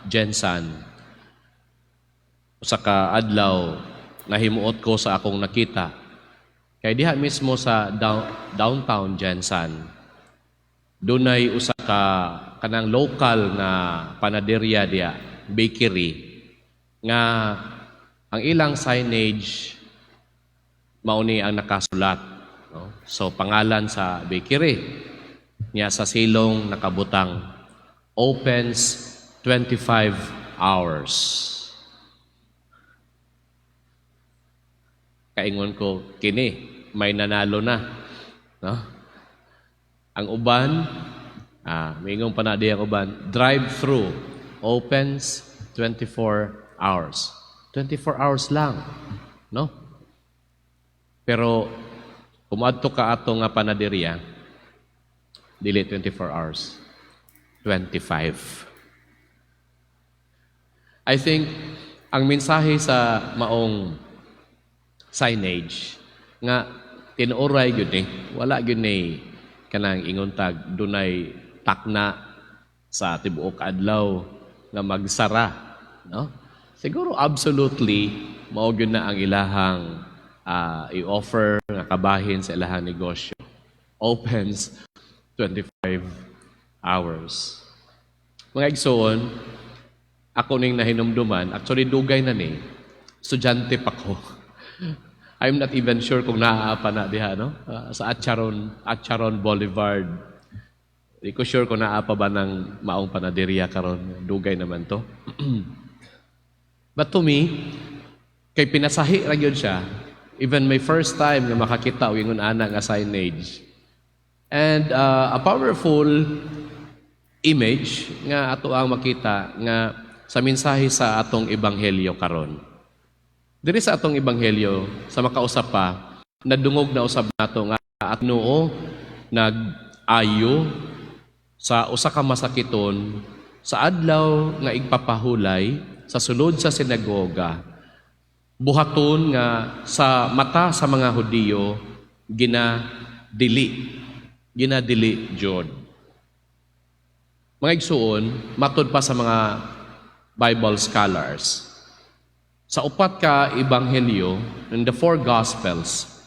GenSan, usa ka adlaw nahimuot ko sa akong nakita. Kay diha mismo sa downtown GenSan, dunay usa ka kanang local nga panaderya diha, bakery, nga ang ilang signage mao ni ang nakasulat, no? So pangalan sa bakery niya, sa silong nakabutang "Opens 25 hours." Kaingon ko, kini may nanalo na, no? Ang uban, maingon pa na di ang uban, "Drive-through, opens 24 hours." 24 hours lang, no? Pero kung adto ka ato nga panaderya, dili 24 hours, 25. I think ang mensahe sa maong signage nga tinuoray gyud ni, wala gyud ni kanang ingon tag dunay takna sa tibuok adlaw nga magsara, no? Siguro absolutely mao gyud na ang ilahang i-offer nga kabahin sa ilahang negosyo. "Opens 25 hours." Mga igsoon, ako ning nahinumduman, actually dugay na ni, estudyante pa ko. I'm not even sure kung naa pa na diha, no? Sa Acharon Boulevard. Di ko sure kung naa pa ba ng maong panaderya karon. Dugay naman to. But to me, kay pinasahi ra gyud siya. Even my first time nga makakita og ingon ana nga signage. And a powerful image nga ato ang makita nga sa mensahe sa atong ebanghelyo karon. Diri sa atong ebanghelyo sa makausap pa, nadungog na usab nato nga at Ginoo nag-ayo sa usa ka masakiton sa adlaw nga igpapahulay sa sulod sa sinagoga, buhaton nga sa mata sa mga Hudiyo ginadili jud. Mga igsuon, matud pa sa mga Bible scholars, sa upat ka ebanghelyo, in the four Gospels,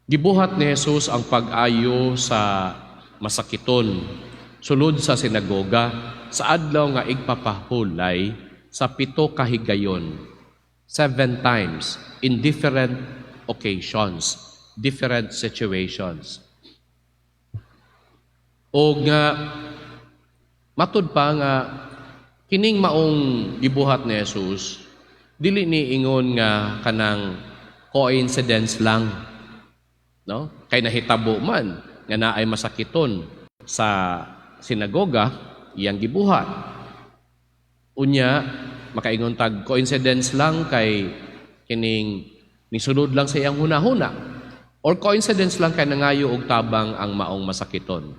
gibuhat ni Jesus ang pag-ayo sa masakiton sulod sa sinagoga sa adlaw nga igpapahulay sa pito ka higayon, seven times in different occasions, different situations. O nga matud pa nga kining maong gibuhat ni Jesus dili ni ingon nga kanang coincidence lang, no? Kay nahitabo man nga naay masakiton sa sinagoga, iyang gibuhat. Unya makaingon tag coincidence lang kay kining nisulod lang sa iyang hunahuna or coincidence lang kay nangayo og tabang ang maong masakiton.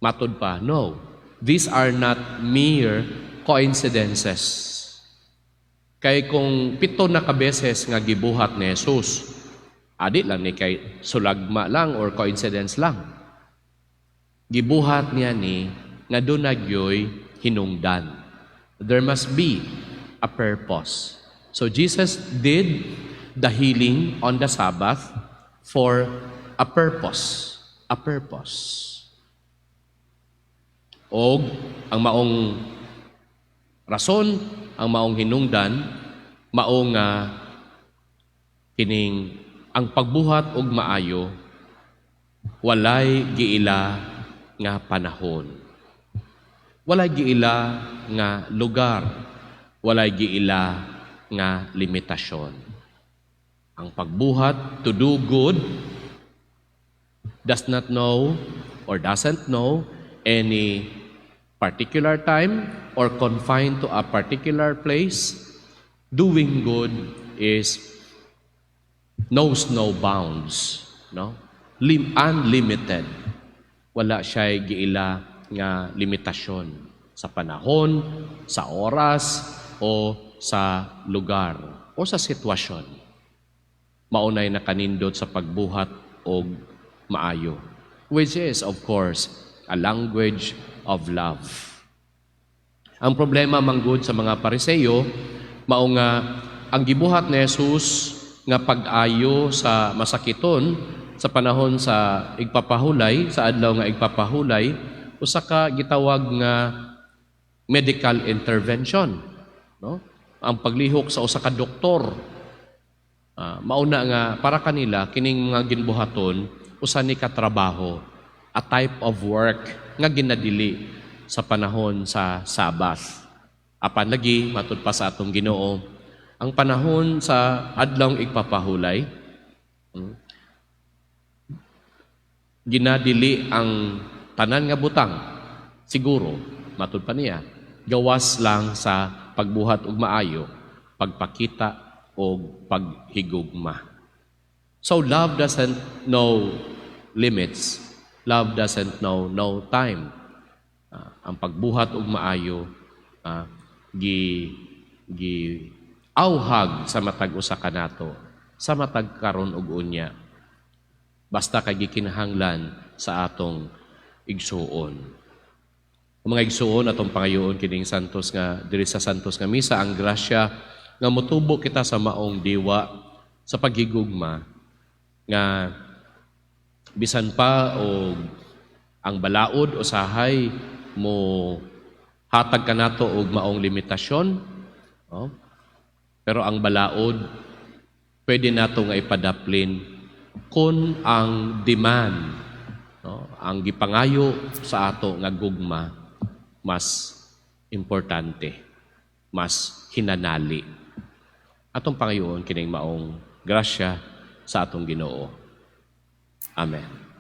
Matud pa, no. These are not mere coincidences. Kay kung pito na ka beses nga gibuhat ni Jesus, adi lang ni kay sulagma lang or coincidence lang. Gibuhat niya ni nga duna gyoy hinungdan. There must be a purpose. So Jesus did the healing on the Sabbath for a purpose. A purpose. Og ang maong rason, ang maong hinungdan, mao nga kining ang pagbuhat og maayo walay giila nga panahon. Walay giila nga lugar, walay giila nga limitasyon. Ang pagbuhat to do good does not know or doesn't know any particular time or confined to a particular place. Doing good is knows no bounds, no? Unlimited. Wala siya giila nga limitasyon sa panahon, sa oras, o sa lugar, o sa sitwasyon. Maunay nakanindot sa pagbuhat og maayo, which is, of course, a language of love. Ang problema manggod sa mga Pariseo, mao nga ang gibuhat ni Jesus nga pag-ayo sa masakiton sa panahon sa igpapahulay, sa adlaw nga igpapahulay, usa ka gitawag nga medical intervention, no? Ang paglihok sa usa ka doktor. Mauna nga para kanila kining mga ginbuhaton usa ni ka trabaho, a type of work nga ginadili sa panahon sa Sabbath. Apan lagi matud pa sa atong Ginoo, ang panahon sa adlawng igpapahulay, ginadili ang tanan nga butang siguro, matud pa niya, gawas lang sa pagbuhat og maayo, pagpakita og paghigugma. So love doesn't know limits. Love doesn't know no time. Ang pagbuhat og maayo, gi gi auhag sa matag usa kanato, sa matag karon ug unya, basta kay gikinahanglan sa atong igsuon. Ang mga igsuon, atong pangayoon kining santos nga diri sa santos nga misa ang grasya nga motubo kita sa maong diwa sa paghigugma, nga bisan pa og ang balaod usahay mo hatag kanato og maong limitasyon, no? Pero ang balaod pwede nato nga ipadaplin kung ang demand, no, ang gipangayo sa ato nga gugma, mas importante, mas hinanali. Atong pangayoon kining maong grasya sa atong Ginoo. Amen.